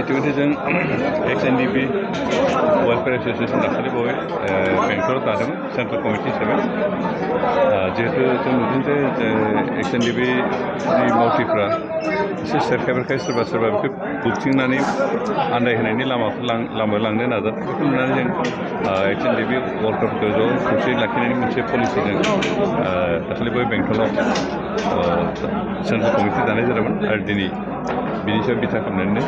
इतिमধ্যে जों Ndfb welfare association दाखालि बावै बेंटलाव दादोंमोन सेन्ट्रेल कमिटि हिसाबै जिहेतु जों नुदों जे Ndfb नि मावथिफ्रा एसे सेरखाय सोरबा सोरबा बेखौ बुथिंनानै आन्दायहोनायनि लामायाव लांनो नाजादों बेखौ नुनानै जों Ndfb वर्करफोरखौ ज' खौसेयै लाखिनायनि मोनसे पलिसिजों दाखालि बावै बेंटलाव सेन्ट्रेल कमिटि दानाय जादोंमोन आरो दिनै बिनि सायाव बिथा खालामनानै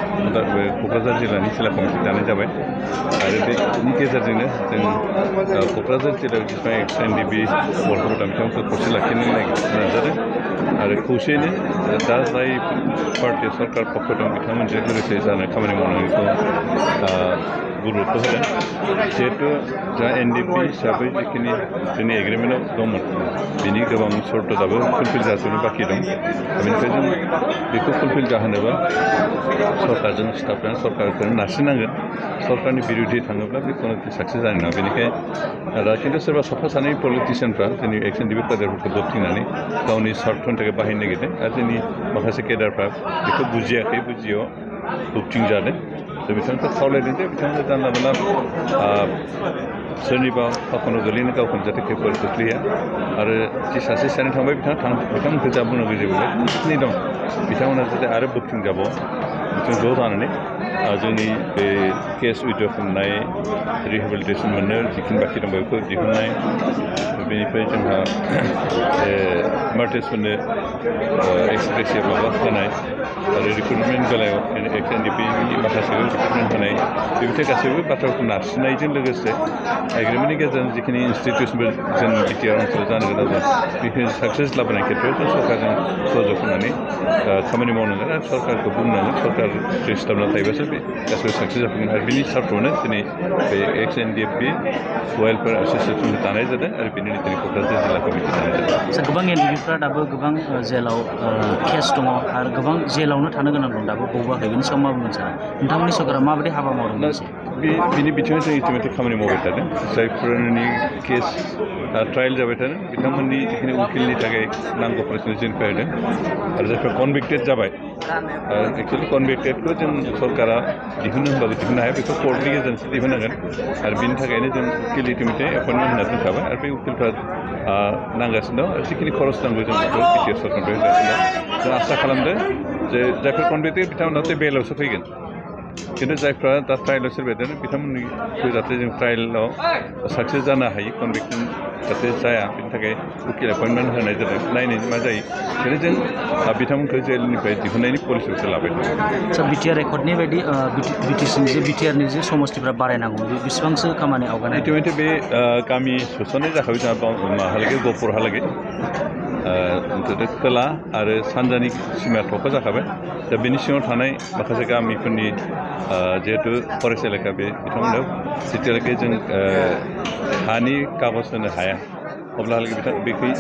क'क्राझार जिल्लानि जिल्ला कमिटि दानाय जाबाय आरो बेनि गेजेरजोंनो जों क'क्राझार जिल्लायाव जेसेबां Ndfb वर्करफोर दं बिथांमोनखौ खौसे लाखिनो नाजादों आरो खौसेयैनो दा जाय पार्टिया सरकार पक्ष दं बिथांमोनजों लोगोसे जानाय खामानि मावनायखौ गुरुत्व होदों जिहेतु जा Ndfb हिसाबै जिखिनि जोंनि एग्रिमेन्टआव दंमोन बिनि गोबां सर्त दाबो फुलफिल जाजोबनो बाखि दं बेनिफ्राय जों बेखौ फुलफिल जाहोनोबा सरकारजों सिथाबनानै सरकारखौ नारसिननांगोन सरकारनि बिरुद्धि थाङोब्ला बे कोनो साक्सेस जानाय नङा बेनिखायनो दा खिन्थु सोरबा साफा सानै पलिटिसियानफ्रा जोंनि Ndfb केडारफोरखौ दबथिंनानै गावनि स्वार्थनि थाखाय बाहायनो नागिरदों आरो जोंनि माखासे केडारफ्रा बेखौ बुजियाखै बुजियाव दबथिंजादों बिथांखौ खावलायदों जे बिथांमोना जानला मोनला सोरनिबा फाखनाव गोलैनो गावखौनो जाहाथे खैफोद खोख्लैया आरो जि सासे सानै थांबाय बिथांमोनखौ जा बुंनांगौ जेबो जिखिनि दं बिथांमोना जाहाथे आरो बोबथिंजाबाव जों ज' जानानै जोंनि बे केस उइड्र खालामनाय रिहेबिलिटेसन मोननो जिखिनि बाखि दं बेखौ दिहुननाय बेनिफ्राय जोंहा मार्टिसफोरनो एक्सप्रेसिभ माबा होनाय आरो रिक्रुटमेन्ट बेलायाव Ndfbनि माखासे रिक्रुटमेन्ट होनाय बेफोर गासैबो बाथ्राफोरखौ नारसिननायजों लोगोसे एग्रिमेन्टनि गेजेरजों जिखिनि इन्स्टिटिउसनफोर जों बिटिआर ओनसोलाव जानो गोनां दं बेखिनि साक्सेस लाबोनाय खेत्रआव जों सरकारजों सहयोग खालामनानै खामानि मावनांगोन आरो सरकारखौ बुंनांगोन सरकार सिस्टेमना थायोबासो बे गासैबो साक्सेस जाफैगोन आरो बिनि सार्थआवनो दिनै बे Ndfb वेलफेयर एसोसिएसन दानाय जादों आरो बेनि दिनै क'क्राझार जिल्ला कमिटि दानाय जादों। गोबां Ndfbफ्रा दाबो गोबां जेलाव केस दङ आरो गोबां जेलावनो थानो गोनां दं दाबो गबाखै बेनि सायाव मा बुंगोन सार नोंथांमोननि सरकारा माबायदि हाबा मावदों बिनि बिथिङाव जों इतिमধ্যे खामानि मावबाय थादों जायफोरनि केस ट्रायल जाबाय थादों बिथांमोननि जिखिनि उकिलनि थाखाय नांगौ फरायसालियाव जेनफाय होदों आरो जायफ्रा कनभिक्टेड जाबाय एक्सुवेलि कनभिक्टेडखौ जों सरकारा दिहुननो होनबाबो दिहुननो हाया बेखौ कर्टनि गेजेरजोंसो दिहुननांगोन आरो बिनि थाखायनो जों उकिल इतिमধ্যे एपइन्टमेन्ट होना दोनखाबाय आरो बे उकिलफ्रा नांगासिनो दं आरो जिखिनि खरस नांगौ जों बेखौ बिटिआर सरकारनिफ्राय होगासिनो दं जों आसा खालामदों जे जायफोर कनभिक्टेड बिथांमोनाथ' बेलावसो फैगोन खिन्थु जायफ्रा दा ट्रायेलाव सोरबाय थादों बिथांमोननिखौ जाहाथे जों ट्रायेलाव साक्सेस जानो हायो कनभिक्सन जाहाथे जाया बेनि थाखाय उकिल एपइन्टमेन्ट होनाय जादों नायनायनि मा जायो बेखायनो जों बिथांमोनखौ जेलनिफ्राय दिहुननायनि पलिसिखौ लाबाय दं। बिटिआर रेकर्डनि बायदि बिटिआरनि जे समस्थिफ्रा बारायनांगौ बेसेबांसो खामानि आवगायनाय इतिमধ্যे बे गामि सोसननाय जाखाबाय जोंहा माहालागै गहपुरहालागै खोला आरो सानजानि सिमाया थख' जाखाबाय दा बेनि सिङाव थानाय माखासे गामिफोरनि जिहेतु फरेस्ट एलेखा बे बिथांमोनाव जेतियालागै जों हानि कागज होनो हाया अब्लाहालागै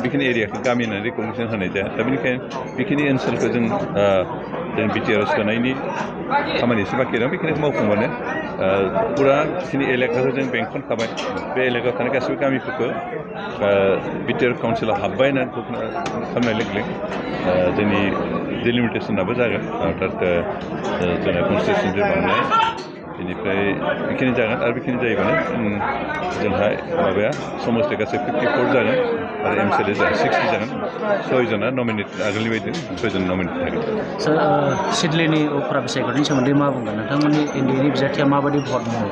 बेखिनि एरियाखौ गामि होननानै रिकगनिसन होनाय जाया दा बेनिखायनो बेखिनि ओनसोलखौ जों बिटिआर सोनायनि खामानि एसे बाखि दं बेखिनिखौ मावफुंबानो फुरा जिखिनि एलेखाखौ जों बेंखनखाबाय बे एलेकायाव थानाय गासैबो गामिफोरखौ बिटिआर काउन्सिलाव हाबबाय होननानै खालामनाय लोगो लोगो जोंनि डिलिमिटेसनाबो जागोन अर्थात जोंना कनस्टिटिउसन बांनाय बेनिफ्राय बेखिनि जागोन आरो बेखिनि जायोबानो जोंहा माबाया समस्ति गासै 54 जागोन आरो MCLA जोंहा 60 जागोन 6 जना नमिनेट आगोलनि बायदि 6 जन नमिनेट थागोन। सार सिडलिनि उफ्रा बिसायख'थिनि सोमोन्दै मा बुंगोन नोंथांमोननि Ndfbनि बिजाथिया माबायदि भट मावो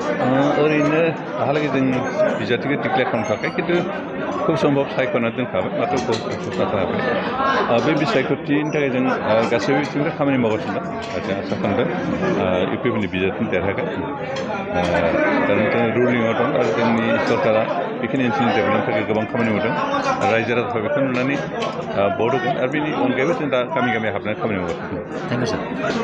ओरैनो दाहालागै जों बिजाथिखौ डिक्लेयार खालामथ'वाखै खिन्थु खुब सम्भब सायख'ना दोनखाबाय माथ्र घोषणा थाङाखै बे बिसायख'थिनि थाखाय जों गासैबो बिथिंनिफ्राय खामानि मावगासिनो दं आरो जों आसा खालामदों UPPनि बिजाथिनि देरहागोन खारन जों रुलिंआव दं आरो जोंनि सरकारा बेखिनि ओनसोलनि डेभेलपमेन्टनि थाखाय गोबां खामानि मावदों रायजो राजाफ्रा बेखौ नुनानै भट होगोन आरो बेनि अनगायैबो जों दा गामि गामि हाबनानै खामानि मावगासिनो दं। Thank you sir.